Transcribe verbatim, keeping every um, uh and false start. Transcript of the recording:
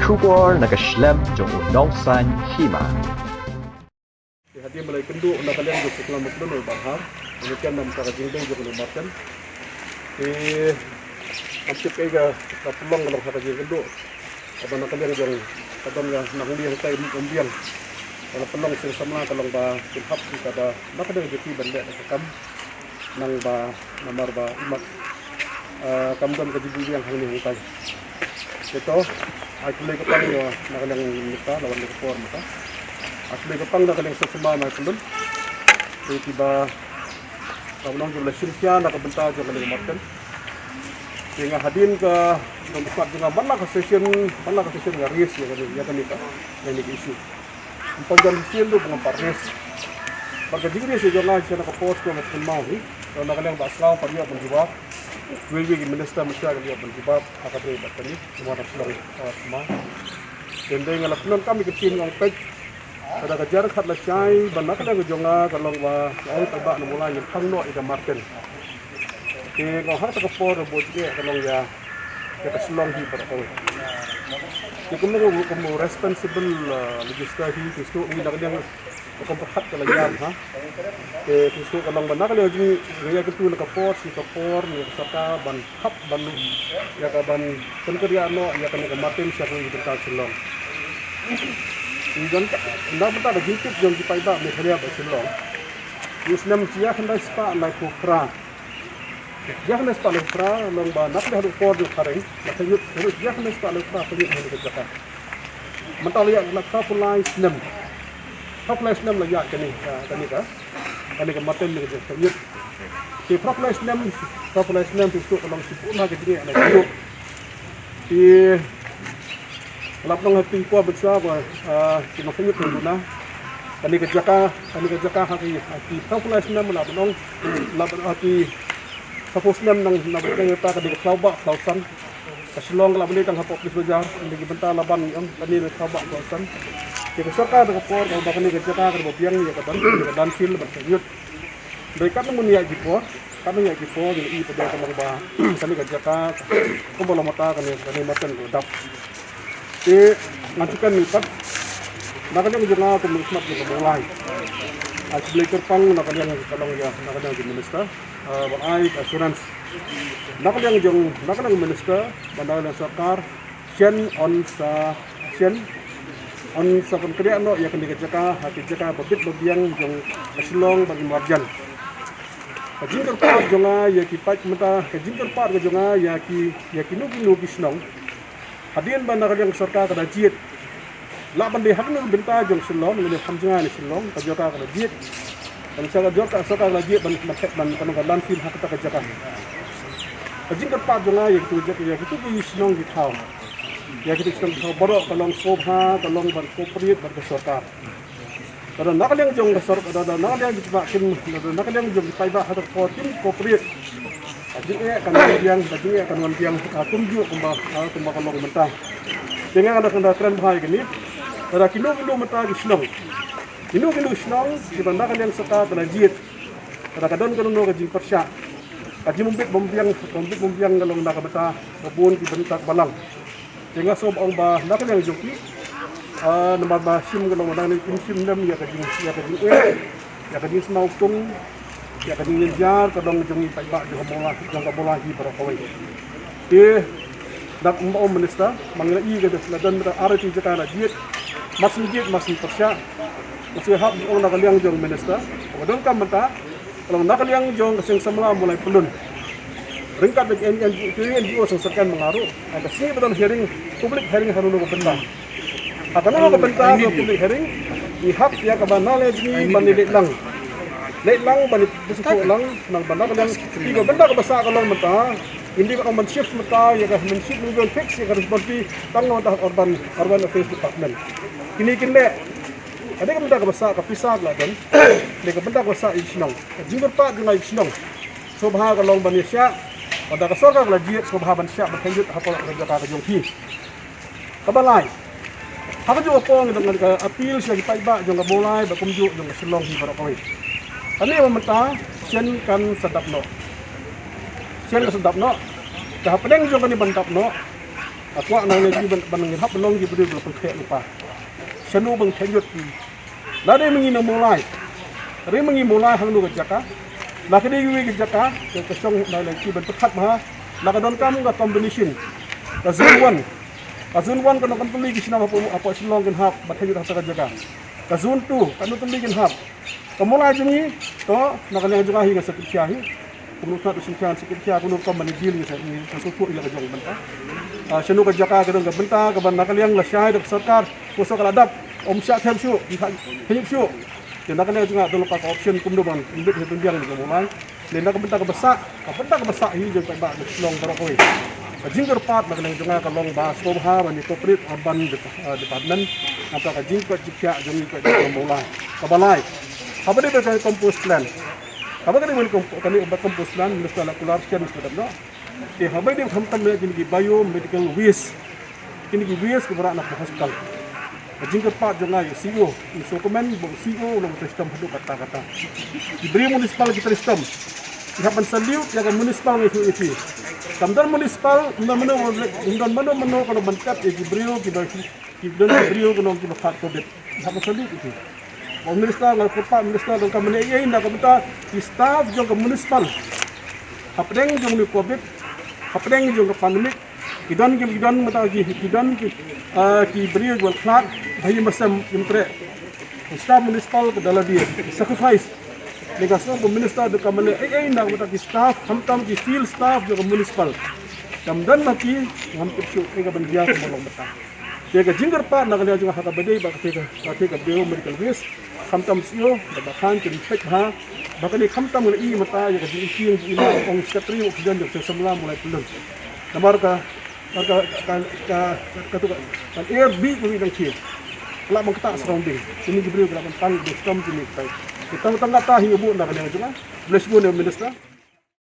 Khubor na ka shlem jong u nongsan hima. Te hadien ba la ïakynduh na ka liang jong u Syiem Mawlai Pyllun u Bah Har, u la ïakynduh na ka jingdei jong u Martin. Te kam tip ei ka, ka pynlong ka long ha ka jingkynduh kaba na ka liang jong ka don ka nongïalam hangtai um biang. Ka la pynlong seng samla ka long ba kin hap kaba na ka liang jong ki ban leh ka kam. Nang ba namar ba i mat, ah, kam don ka jingbiang hangne hangtai. Te to, ai khublei ka pang ïa na ka liang minister, na wan ka por mynta. Ai khublei ka pang na ka liang seng samla Mawlai Pyllun. Te kiba, ka nong jong la shim khia na ka bynta jong ka liang Martin. Te nga hadien ka, jong ka jong nga man la ka session, man la ka session nga raise ïa kane, ïa kane ka, ïa kane ka issue. Ym pat don sien ruh ba ngam pat raise. Bad ka jingriewspah jong nga sha na ka por sha ka kynmaw hi. Ïa na ka liang Bah Sngewbha pat ïoh ban jubab. Wei wei ki minister mynta ki ïoh ban jubab ha kane bad kane. Kumba na Shillong, ah, kumba. Te nga la pyndonkam ïa ka ktien nga ong peit. Lada ka jingkyrpad la shai ba na ka liang jong nga ka long ba ïa u paidbah na Mawlai ngin thang noh ïa ka Martin. Te nga ong ha kata ka por ba u jingeh ka long ïa, ïa ka Shillong hi baroh kawei. Te kum u, kum u responsible, uh, legislator hi, te shu ngi na ka liang ka kum pyrkhat ka la ïam ha. Te shu ka long ba na ka liang jong ngi ïa kyntu na ka por sha ka por ngi ka sorkar ban hap ban ïa ka ban pynkynriah noh ïa kane ka Martin sha kawei ka bynta Shillong. Te don ka na ka bynta ka jingtip jong ki paidbah Meghalaya bad Shillong. U snem shi hajar khyndai spah laiphew phra. Shi hajar khyndai spah laiphew phra long ba na ka liang haduh por jong phareng, la pynïoh, haduh shi hajar khyndai spah laiphew phra pynïoh ha kane ka jaka. Mynta la ïaid la phra phew lai snem. Phra phew lai snem la ïaid kane ka, kane ka, kane ka Martin ne ka jaka pynïoh. Te phra phew lai snem, phra phew lai snem te shu ka long shibun ha ka jingeh na ka jaka. Te la pynlong ha ki por ba sha ba, ah, ki nongshong shnong duna. Kane ka jaka, kane ka jaka ha ki, ha ki phra phew lai snem la pynlong, la pynlong ha ki sa phew snem nang, nang pynlong ïa ka kane ka khlaw bah, khlaw san. Ka Shillong ka la bynta tang hapoh Police Bazar, kane ki bynta la ban ïa kane ka khlaw bah, khlaw san. Te ka sorkar da ka por, ka ba kane ka jaka, ka ba biang ïa ka dan, ïa ka dan field, ban ka youth. Dei katno ngi ïa ki por, katno ngi ïa ki por, ngi i pat da ka long ba, kane ka jaka, kumba long mynta kane, kane Martin ka dap. Te, ngan shu kren pat, na ka liang jong nga kum u smat jong ka Mawlai. Ai khublei kyrpang, na ka liang ka long ïa, na ka liang jong u minister, ah, ban ai ka assurance. Na ka liang jong, na ka liang minister, bad na ka liang sorkar, shen yn sa, shen yn sa pynkynriah noh ïa kane ka jaka, ha ki jaka ba bit ba biang jong ka Shillong bad ki marjan. Ka jingkyrpad jong nga ïa ki paid mynta, ka jingkyrpad ka jong nga ïa ki, ïa kino kino ki shnong. Hadien ba na ka liang sorkar ka la jied. Lah ban dei ha kano ka bynta jong Shillong, lane ha jngai na Shillong, ka jaka ka la jied. Ban sa ka jaka sorkar ka la jied ban, ban, ban, ban ka landfill ha kata ka jaka. Ka jingkyrpad jong nga ïa kitu ki jaka, ïa kitu ki shnong ki thaw. Ïa kitu ki shnong ki thaw baroh ka long sngewbha, ka long ban cooperate bad ka sorkar. Lada na ka liang jong ka sor, lada na ka liang jong ki paidbah kim, lada na ka liang jong ki paidbah ha ka por kim cooperate. Ka jingeh kan wan biang, ka jingeh kan wan biang, ah, kumjuh kumba, ah, kumba ka long mynta. Te nga da kren bha ïa kane. Lada kino kino mynta ki shnong. Kino kino shnong, kiba na ka liang sorkar ka la jied. Lada ka don kano kano ka jingpyrshah. Ka jingbym bit bym biang, bym bit bym biang ka long na ka bynta, ka bun ki bynta balang. Te nga sngewbha ong ba na ka liang jong ki, ah, namar ba shim ka long ba nang ne kim shim lem ïa ka jing, ïa ka jingeh, ïa ka jingsngew tung, ïa ka jingjynjar ka long jong ngi paidbah jong ka Mawlai, jong ka Mawlai hi baroh kawei. Te da kumba ong minister, ma nga i ka la don ba ar tylli ki jaka la jied, mar shu jied, mar shu pyrshah, nga shu hap ong na ka liang jong minister, ba donkam mynta, Ka long na ka liang jong ka seng samla Mawlai Pyllun. Ryngkat bad ki N G O, N G O seng syrkan ma nga ruh. Ha ka sngi ba don hearing, public hearing ha kano ka bynta. Ha kano ka bynta ka public hearing, ngi hap ïa kaba na leh jingïaid ban leh lang. Leh lang ban leh lang, nang ban na ka liang. Ki ka bynta kaba sah ka long mynta. Ym dei ban ong ban shift mynta, ïa ka ban shift, ngi ban fix ïa ka responsibility tang na ka urban, urban affairs department. Kine kin leh. Ka dei ka bynta kaba sah, ka pisa ka la don. Ka dei ka bynta kaba sah ïa ki shnong. Ka jingkyrpad jong nga ïa ki shnong. Sngewbha ka long ban ïa shah. Lada ka sorkar ka la jied, sngewbha ban shah ban khyndiat ha ka jaka ka jong ki. Kaba lai. Ha kajuh ka por ngi dang ka appeal sha ki paidbah jong ka Mawlai bad kumjuh jong ka Shillong hi baroh kawei. Kane ba mynta shen kan sa dap noh. Shen kan sa dap noh. Ka hapdeng jong kane ban dap noh. Nga kwah na ngi ban, ban ngin hap ban long ki briew ba la pyntheh lypa. Shano ban theh ñiut ki. Lada ma ngi na Mawlai. Lada ma ngi Mawlai hangno ka jaka. La ka dei kiwei ka jaka, ka, ka shong na ngi ban pyrkhat bha. La ka donkam ka combination. Ka zone one. Ka zone one kano kan tylli ki shnong hapoh, hapoh Shillong kin hap ban theh ñiut ha kata ka jaka. Ka zone two kano tylli kin hap. Ka Mawlai jong ngi, to, na ka liang jong nga hi nga sa pyrshah hi. Kumno ka pyrshah, sa pyrshah, kumno ka mani deal ngi sa, ngi sa sngewthuh ïa la ka jong bynta. Ah, shano ka jaka ka dang ka bynta, ka ban na ka liang lashai da ka sorkar, ko so ka la dap, ym shah them shuh, ym shah them shuh. Te na ka liang jong nga don lypa ka option kumno ban, ym bit hi pynbiang ka Mawlai. Ne na ka bynta ka basa, ka bynta ka basa hi jong ka ba ka Shillong baroh kawei. Ka jingkyrpad na ka liang jong nga ka long ba sngewbha ban ïa cooperate urban dep-, ah, department. Nangta ka jingkoit jingkhiah jong ngi koit jong ka Mawlai. Kaba lai. Haba dei ba ka compost plant. Haba ka dei ba ka comp-, ka dei ba compost plant, minister la kular shen shen dap noh. Te haba dei khamtam ïa kine ki biomedical waste. Kine ki waste kiba rah na ka hospital. Ka jingkyrpad jong nga ïa u C E O, ngi sngewkmen ba u C E O u long trei shitom haduh katta katta. Ki briew municipal ki trei shitom. Ngi hap ban salute ïa ka municipal ngi ïathuh ïa ki. Kam don municipal, ym don mano, ym don mano mano ka long ban tep ïa ki briew kiba, ki don ki briew ka long kiba phad covid. Ngi hap ban salute ïa ki. Ba u minister, nga kyrpad minister, donkam mane ei ei na ka bynta ki staff jong ka municipal. Hapdeng jong une u covid, hapdeng jong ka pandemic, ki don ki, ki don mynta ki, ki don ki, ah, ki briew kiba la khlad, ba ïa ma sem ïa ma treh. Staff municipal ka da la dei, ki sacrifice. Te nga sngew ba u minister donkam mane ei ei na ka bynta ki staff, khamtam ki field staff jong ka municipal. Kam don ma ki, ngam tip shuh ei ka ban jia kumno long mynta. Te ka jingkyrpad na ka liang jong nga ha kaba dei ba ka, ka, ka biomedical waste. Khamtam shuh, ba, ba khan kin peit bha, ba kane khamtam ngi la ïohi mynta ïa ka jingïohi jingïohi ong secretary ong president jong ka samla Mawlai Pyllun. Namar ka, namar ka, ka, ka, ka, tu ka, ka air bih ka wi dang khie. Ka la ban ktah surrounding. Kine ki briew ka la ban tang, ki dei stom kine ki tai. Ki tang, tang kata hi nga buh na ka liang jong nga. Bless you, Minister.